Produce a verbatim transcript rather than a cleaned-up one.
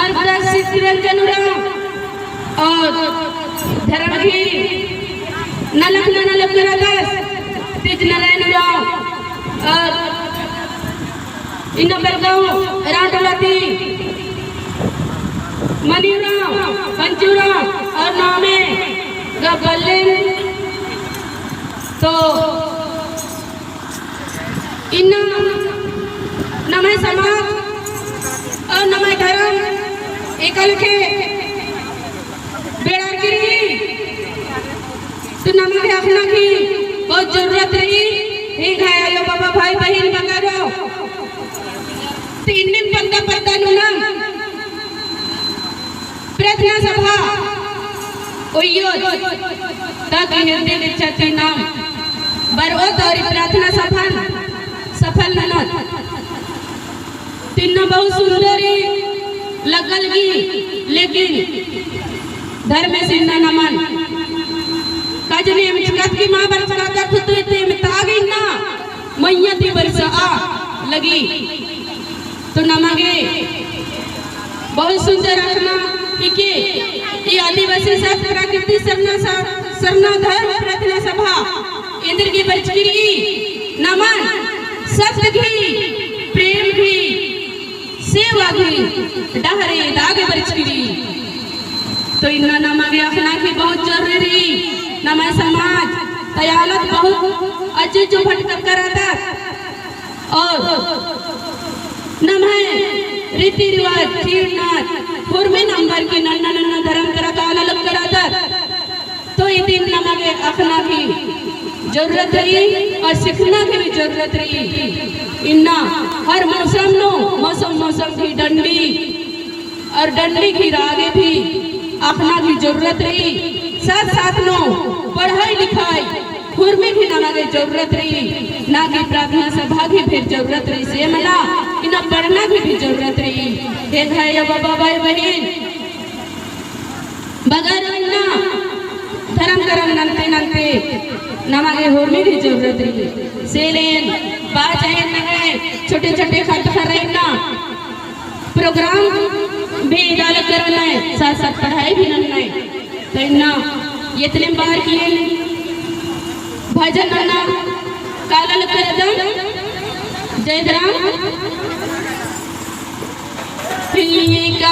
हमारा चितरंजन उराँव और धर्म गही नलख नना लग रअदस, तीज नारायण उराँव और इन्ना बरगाँव राँटोला ती मनी उराँव, पंचू उराँव और नामे गा बल्लेन। तो इन्ना नम्है समाज और नम्है धर्म एका लेखे बेड़ारकी रई, तो नमा गे अख़ना की बहुत जरूरत रई। एंग्है आयो बाबा, भाई बहिन बगरो, तो इन्निम पद्दा पद्दा नू नाम प्रार्थना सभा ओइयो, ताकि हिन्दी लिच्छा ती नाम बरओत और प्रार्थना सभा सफल ननोत। तो इन्ना बहुत सुंदर ही लग्गा लगी, लेकिन धर्मेस इन्ना नमन काजनी एम चिकत की माँ बरचका का खुद ते एम ताग इन्ना मइय्याँ ती बरचका लगी। तो नमा गे बहुत सुंदर अख़ना हिके, ई आदिवासी सत प्रकृति सरना स-, सरना धर्म प्रार्थना सभा एन्देरगे बरचकी रई, नमन सत गही, प्रेम गही, सेवा गही डहरे दागे बरचकी रई। तो इन्ना नमा गे अख़ना की बहुत जरूरी रई। नम्है समाज तयालत बहुत अज्जु जो भटकत करता और नम्है रीति रिवाज, चीर नाच, हुरमी नंबर की नन्ना नन्ना धर्म तरा काला लग करता। तो इदिन नमा गे अख़ना की जरूरत रई और सीखना की भी जरूरत रई। इन्ना हर मौसम नू मौसम मौसम की डंडी और डंडी की रागे भी अख़ना की जरूरत रई। साथ साथ नू पढ़ाई लिखाई हुरमी की नमा गे जरूरत रई, ना कि प्रार्थना सभा की भी जरूरत रई। से मला इन्ना पढ़ना की भी जरूरत रई। देखा या बाबा भाई बहिन, बगर इन्ना धर्म करम नन्ते नन्ते नमा गे होरमी भी जरूरत रई। से लेन बात चाहे नगे छोटे छोटे खत खरई ना program भी डाल करना है, साथ साथ पढ़ाई भी नन्ना है। तो इन्ना इतने बार किए भजन नन्ना काला लग करदम जय राम। ठीक